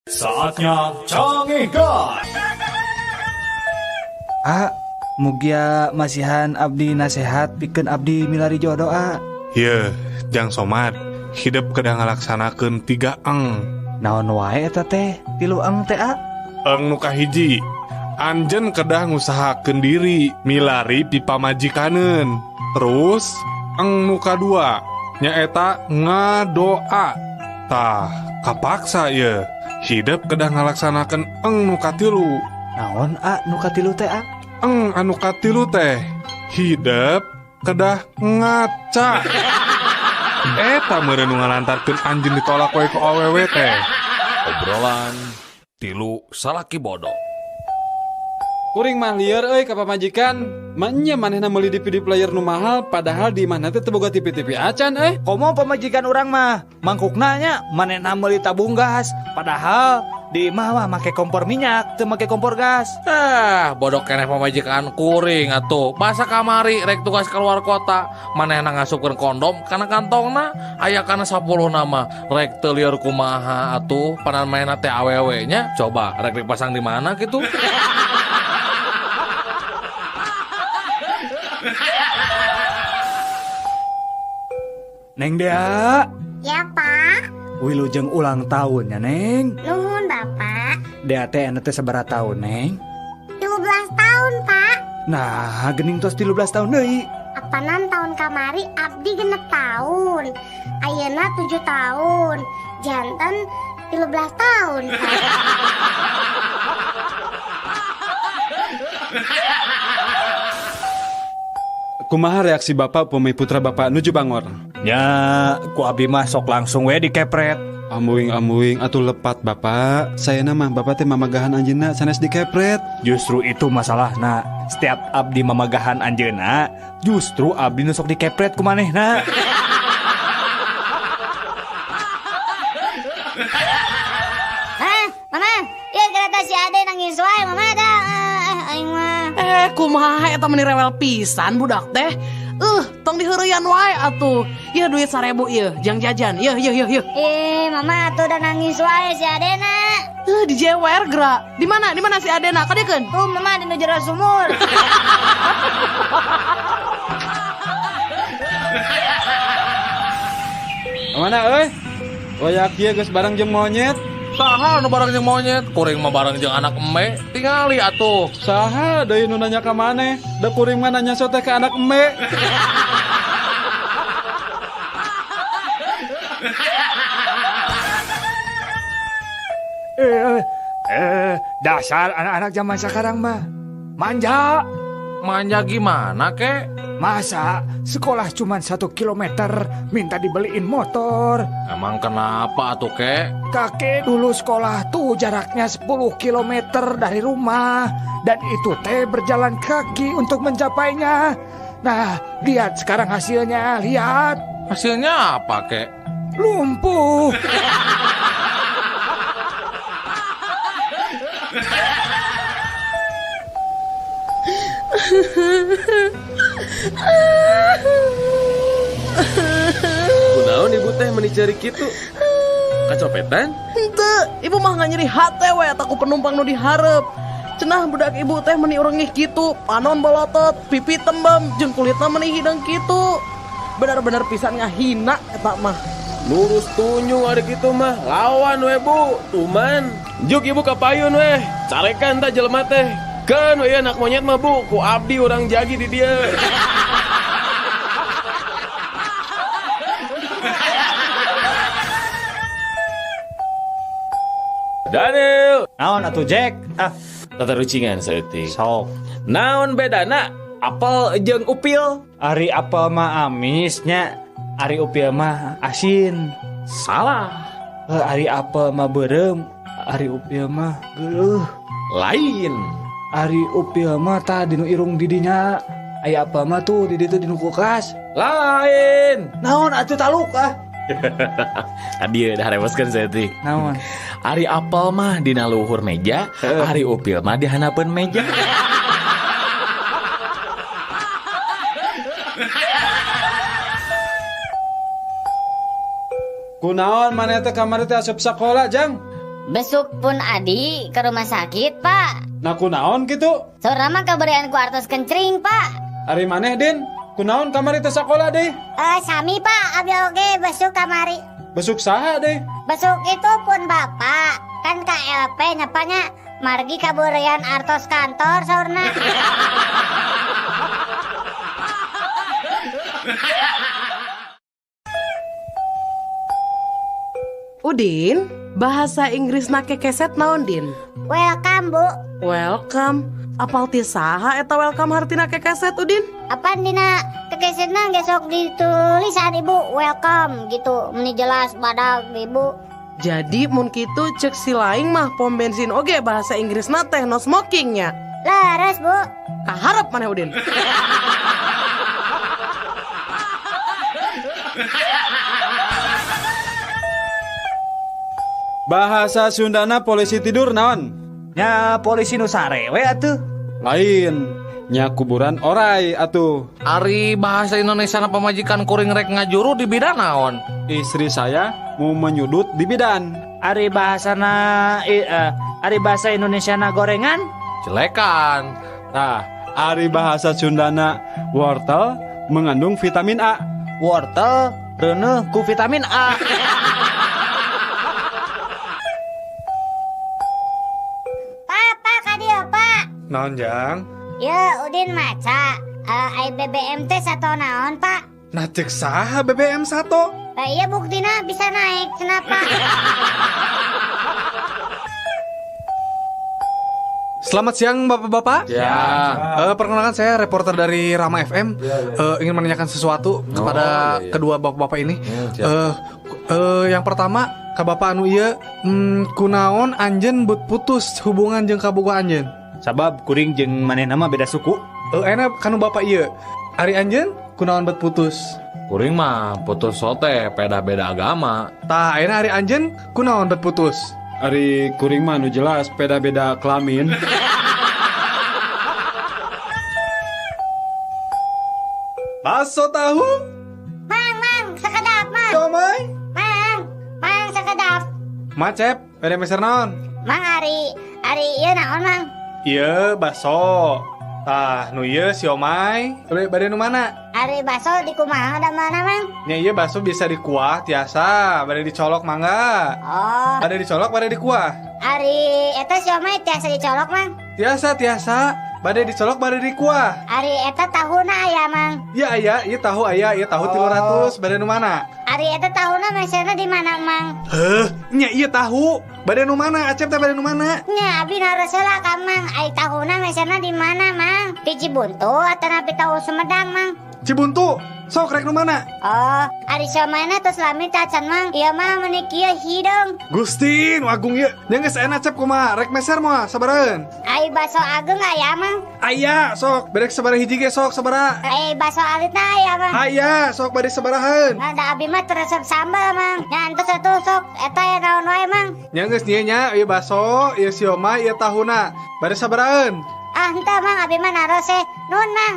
Saatnya Cangehgar. Ah, mugia masihan abdi nasehat pikeun abdi milari jodoh ah. Ye, Jang Somad, hidup kedah ngalaksanakeun 3 eng. Naon wae eta teh? 3 eng teh ah? Eng nu kahiji, anjeun kedah ngusahakeun diri milari pipamajikaneun. Terus eng nu kadua nyaeta ngadoa. Tah, kapaksa ye. Hidup kedah ngalaksanakeun eng nu katilu. Naon a nu katilu teh a? Eng anu katilu teh hidup kedah ngaca. Eta meureun nu ngalantarkeun anjeun ditolak we ku awewe teh. Obrolan tilu salaki bodoh. Kuring mah lieur euy ka pamajikan. Maenya manehna meuli DVD player nu mahal padahal di imahna teh teu boga TV-TV acan euy. Komo pamajikan urang mah mangkukna nya manehna meuli tabung gas padahal di imah mah make kompor minyak teu make kompor gas. Ah, bodoh keneh pamajikan kuring atuh. Basa kamari rek tugas keluar kota, manehna ngasupkeun kondom kana kantongna aya kana 10 nama. Rek teu lieur kumaha atuh, panan manehna teh awewe nya. Coba rek dipasang di mana kitu? Neng Dea. Ya, Pak. Wilujeng ulang tahun ya, Neng. Nuhun, Bapak. Dea teh anu teh sabaraha tahun, Neng? 13 tahun, Pak. Nah, gening tos 13 tahun deui. Apanan tahun kamari abdi 6 tahun. Ayeuna 7 tahun. Janten 13 tahun, Pak. Kumaha reaksi bapak upami putra bapak nuju bangor? Ya, ku abi mah sok langsung we dikepret. Ambuing-ambuing atuh lepat bapak. Sayana mah bapak teh mamagahan anjeunna sanes dikepret. Justru itu masalahna. Setiap abdi mamagahan anjeunna, justru abdi nu sok dikepret ku manehna. Hah, mama, ieu kereta si Ade nangis wae mama dah. Aing mah. Kumaha eta meni rewel pisan budak teh. Tong diheureyan wae atuh. Ieu duit 1000 ieu, jang jajan. Yeuh yeuh yeuh yeuh. Mama atuh udah nangis wae si Adena. Dijewer geura. Di mana? Di mana si Adena? Kadiekeun? Tuh mama di nu jero sumur. Mana euy? Wayak ieu geus bareng jeung monyet. Saha nu bareng jeung monyet, kuring mah bareng jeung anak eme, tingali atuh. Saha deui nu nanya ka maneh? Da kuring mah nanya sote ka anak eme. Dasar anak-anak zaman sekarang mah manja. Manja gimana kek? Masa sekolah cuma 1 kilometer minta dibeliin motor? Emang kenapa tuh kek? Kakek dulu sekolah tuh jaraknya 10 kilometer dari rumah. Dan itu teh berjalan kaki untuk mencapainya. Nah, lihat sekarang hasilnya, lihat. Hasilnya apa kek? Lumpuh. Kunaon ibu teh meni cari kitu? Kacopetan? Henteu, ibu mah nggak nyeri hate we eta ku penumpang nu dihareup. Cenah budak ibu teh meni urengih kitu, panon bolotot, pipi tembem, jeung kulitna meni hideung kitu. Bener-bener pisan ngahina eta mah. Lurus tunjung ari kitu mah, lawan we bu, tuman. Juk ibu ka payun we, carekan tah jelema teh. Keun we anak monyet mah bu, ku abdi urang jagi di dieu. Daniel. Naon atuh Jack? Ah, tatarucingan saeutik. Sok. Naon bedana apel jeung upil? Ari apel mah amis nya, ari upil mah asin. Salah. Ari apel mah beureum, ari upil mah geuleuh. Lain. Ari upil mah tah dinu irung didinya. Aya apel mah tuh di ditu dinu kulkas. Lain. Naon atuh taluk ah. Tadi udah reweskeun saeutik. Naon? Ari apel mah dina luhur meja, ari upil mah di handapeun meja. Kunaon maneh teh kamari teh asup sakola, Jang? Besuk pun adi ke rumah sakit, Pak. Nah kunaon gitu? Saurna mah kaberian ku artos kencring, Pak. Ari maneh, Din? Kunaon kamari teu sakola deh? Sami, Pak, abdi oge besuk kamari. Besuk saha deh? Besuk itu pun Bapak. Kan KLP nyapanya margi kaburian artos kantor saurna. Udin, bahasa Inggris na kekeset naon, Din? Welcome, Bu. Welcome. Apal ti saha eta welcome hartina kekeset, Udin? Apaan dina kekesetna geus sok ditulisan Ibu welcome gitu. Meni jelas badag Ibu. Jadi mun kitu cek si laing mah pom bensin oge bahasa Inggrisna teh no smoking nya. Leres, Bu. Kaharep maneh, Udin. Bahasa Sundana polisi tidur naon? Nya polisi nu sare we atuh. Lain, nya kuburan orai atuh. Ari bahasa Indonesia na pamajikan kuring rek ngajuru di bidan naon? Istri saya mau menyudut di bidan. Ari bahasana ari bahasa Indonesia na gorengan? Jelekan. Nah, ari bahasa Sundana wortel mengandung vitamin A. Wortel reuneuh ku vitamin A. Naon, Jang? Ya, Udin maca. Ai BBM teh sato naon, Pak? Nah, cek saha BBM sato? Lah iya buktina bisa naik, kenapa? Selamat siang Bapak-bapak. Ya. Perkenalkan saya reporter dari Rama FM. Ya, ya. Ingin menanyakan sesuatu kepada kedua bapak-bapak ini. Yang pertama, ka bapak anu ieu, kunaon anjeun bet putus hubungan jeung kabogoh anjeun? Sabab kuring jeung manehna mah beda suku. Enak kanu bapak ieu. Ari anjeun kunaon bet putus? Kuring mah putus sote beda-beda agama. Tah ayeuna ari anjeun kunaon bet putus? Ari kuring mah nu jelas beda-beda kelamin. Bakso tahu? Mang, mang, sakedap, mang. Siomay? Mang, mang sakedap. Macep, bade meser naon? Mang ari ieu naon, Mang? Ieu bakso. Tah, nu ieu siomay. Bade nu mana? Ari bakso di kumaha da mana, Mang? Nya ieu bakso bisa dikuah tiasa, bade dicolok mangga. Oh. Bade dicolok bade dikuah. Ari eta siomay tiasa dicolok, Mang? Tiasa, tiasa. Bade dicolok bade dikuah. Ari eta tahuna aya, Mang? Iya aya, ieu tahu aya, ieu tahu 300, bade nu mana? Ari eta tahuna meserna di mana, Mang? Heuh, nya ieu tahu. Bade nu mana? Acep teh bade nu mana? Nya abi naros heula ka Mang, ai tahuna meserna di mana, Mang? Di Cibuntu atanapi tahu Sumedang, Mang? Cibuntu. Sok rek nu mana? Oh, ari siomayna tos lami tacan, Mang. Ieu mah meuni kieu hideung. Gusti, nu agung ieu. Nya geus enak Acep kumaha? Rek meser moal sabaraheun? Ai baso ageung aya, Mang? Aya, sok. Bade sabaraha hiji ge sok sabaraha? Ai baso alitna aya, Mang? Aya, sok bade sabaraheun? Nah, da abi mah teu resep sambal, Mang. Nya entos atuh sok eta ya naon wae, Mang. Nya geus nya nya ieu baso, ieu siomay, ieu tahuna. Bade sabaraheun? Ah, henteu, Mang, abi mah naros eh. Nuhun, Mang.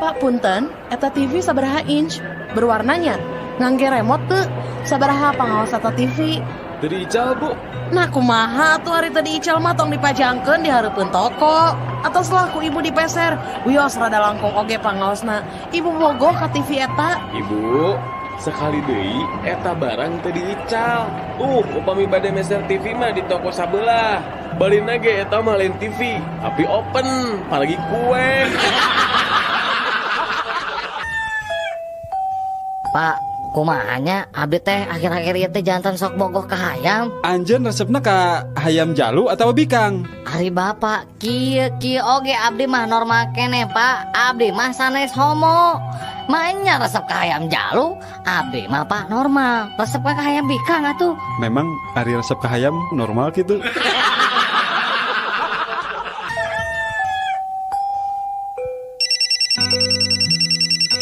Pak punten, eta TV sabaraha inch? Berwarnanya? Ngangge remote teu? Sabaraha pangaos eta TV? Teu diical, Bu. Nah kumaha tuh hari tadi ical mah tong dipajangkeun di hareupeun toko. Atau selaku ibu dipeser, wios rada langkung oge pangaosna. Ibu bogoh ka TV eta. Ibu, sekali deui eta barang teu diical. Upami bade meser TV mah di toko sabelah. Balina ge eta mah lain TV, tapi open, apalagi kue. Pak, kumahanya abdi teh akhir-akhir ieu teh jantan sok bogoh ka hayam. Anjeun resepna ka hayam jalu atawa bikang? Ari bapak kieu kieu oge abdi mah normal keneh, Pak. Abdi mah sanes homo. Maenya resep ka hayam jalu, abdi mah Pak normal. Resep ka hayam bikang atuh. Memang ari resep ka hayam normal gitu.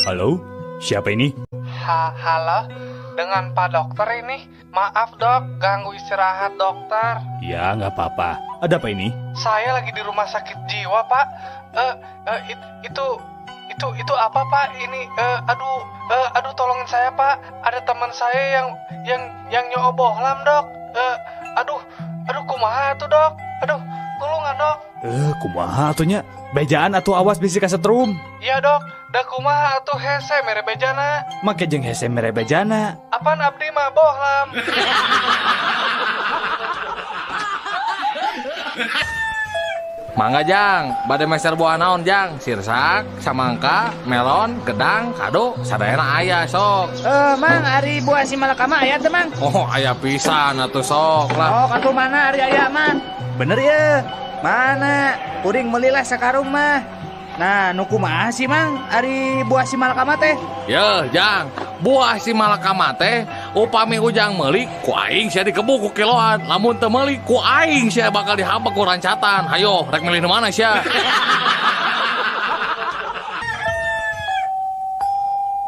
Halo, siapa ini? Halo, dengan Pak Dokter ini. Maaf dok, ganggu istirahat dokter. Ya, nggak apa-apa. Ada apa ini? Saya lagi di rumah sakit jiwa, Pak. Itu apa Pak? Ini aduh tolongin saya Pak. Ada teman saya yang nyobohlam Dok. Aduh kumaha tuh Dok? Aduh, tulungan Dok. Kumaha atuh nya? Bejaan atuh awas bisi kasetrum. Iya Dok, da kumaha atuh hese mere bejana. Make jeung hese mere bejana. Apaan abdi mah bohlam. Mangga Jang, bade meser buah naon Jang? Sirsak, samangka, melon, gedang, kado, sadayana aya sok. Mang, ari buah si malakama aya teu Mang? Oh, aya pisan atuh sok lah. Oh, katuh mana ari aya Mang? Bener ya? Mana? Kuring melilah sakarung mah. Nah, nu kumaha sih Mang ari buah si malakama teh? Yeuh, Jang, buah si malakama teh upami ujang meuli ku aing sia dikebuk ku kiloan. Lamun teu meuli ku aing sia bakal dihabek ku rancatan. Hayo, rek milih nu mana sia?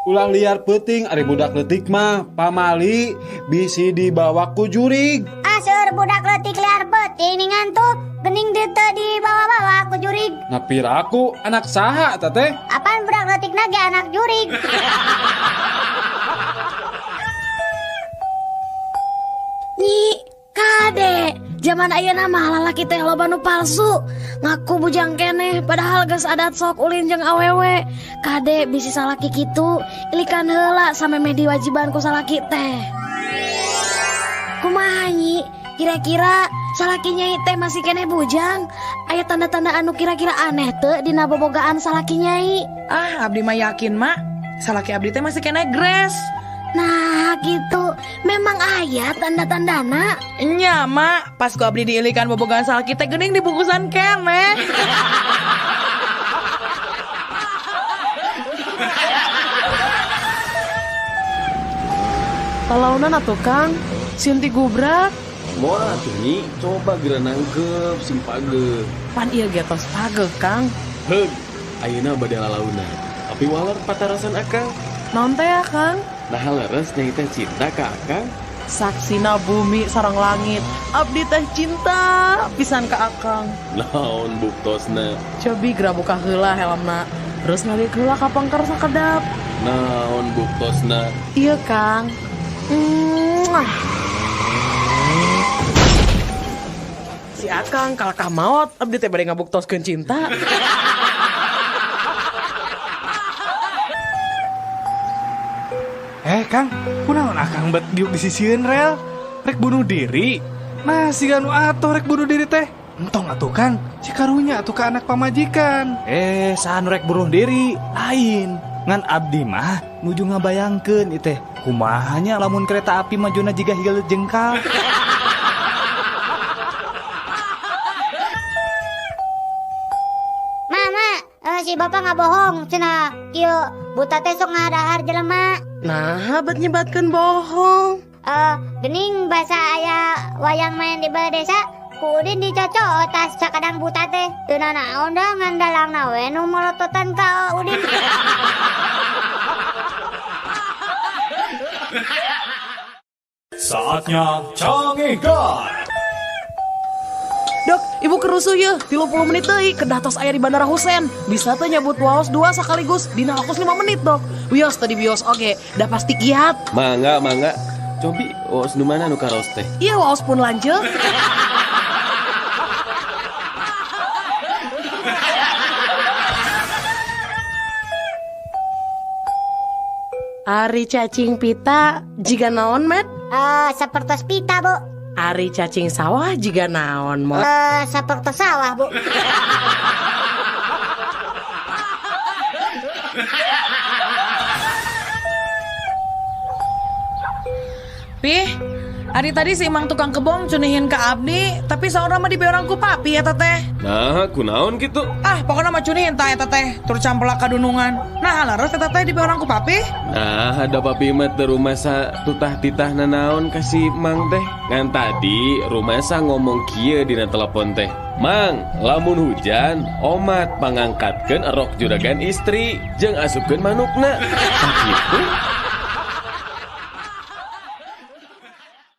Ulah liar peuting ari budak leutik mah pamali bisi dibawa ku jurig. Seueur budak leutik liar peuting ngantuk. Gening teu dibawa-bawa ku jurig. Nah piraku anak saha eta teh? Apaan budak leutik na ge anak jurig. Nyi, kade, zaman ayeuna mah lalaki teh loba nu palsu. Ngaku bujang keneh padahal geus adat sok ulin jeung awewe. Kade bisi salaki kitu, ilikan heula samemeh diwajiban ku salaki teh. Kumaha nyi? Kira-kira salaki nyai teh masih keneh bujang? Aya tanda-tanda anu kira-kira aneh teu dina bobogaan salaki nyai? Ah, abdi mah yakin mak, salaki abdi teh masih keneh gres. Nah gitu, memang aya tanda-tandana. Nya mak, pas ku abdi diilikan bobogaan salaki teh geuning dibungkusan keneh. Talaunan atuh Kang, sieun digubrak. Moal atuh Nyi, coba geura nangkep sing pageuh. Pan ieu ge tos pageuh Kang. Heug, ayeuna bade lalaunan. Tapi waler patarasan akang. Naon teh ya Kang? Nah leres nyai teh cinta ka akang. Saksina bumi sareng langit, abdi teh cinta pisan ka akang. Naon buktosna? Cobi geura buka heula helmna, terus ngalik heula ka pangker sakedap. Naon buktosna? Iya Kang. Mwah. Si akang kalakah maot, abdi teh bade ngabuktoskeun cinta. Kang, kunaon akang bet diuk disisieun rel? Rek bunuh diri. Nah, siga nu atuh rek bunuh diri teh. Entong atuh Kang, si karunya atuh ka anak pamajikan. Saha nu rek bunuh diri? Lain. Ngan abdi mah nuju ngabayangkeun ieu teh. Kumaha nya lamun kereta api majuna jiga hileut jengkal. Mama, si bapak nggak bohong, cenah kieu buta teh sok ngadahar jelema. Nah, bet nyebatkeun bohong. Gening basa aya wayang main di balai desa, ku Udin dicocok tas sakadang buta teh. Teu nanaon da ngan dalangna we nu molototan ka Udin. Saatnya Canggihkan. Dok, ibu kerusuh ya, 30 menit deui kedah tos aya di Bandara Husein. Bisa teh nyabut waos 2 sekaligus dina waktu 5 menit, Dok. Wios tadi bios oge, dah pasti kiat. Mangga, mangga. Cobi waos nu mana nu karaos teh? Iya, waos pun lanjut. Ari cacing pita jiga naon, Met? Sapertos pita, Bu. Ari cacing sawah jiga naon, Mot? Sapertos sawah, Bu. Pih, ari tadi si Imang tukang kebong cunihin ke abdi, tapi saurang mah dibeorang ku papi eta teh. Nah, kunaon kitu? Ah, pokoknya mah cunihin tah eta teh, tur campelak kadunungan. Nah, leres eta teh dibeorang ku papi? Nah, ada papi mah teu rumasa tutah-titah nanaon ka si Mang teh. Ngan tadi rumasa ngomong kieu dina telepon teh. Mang, lamun hujan, omat pangangkatkeun erok juragan istri jeung asupkeun manukna. Tah kitu.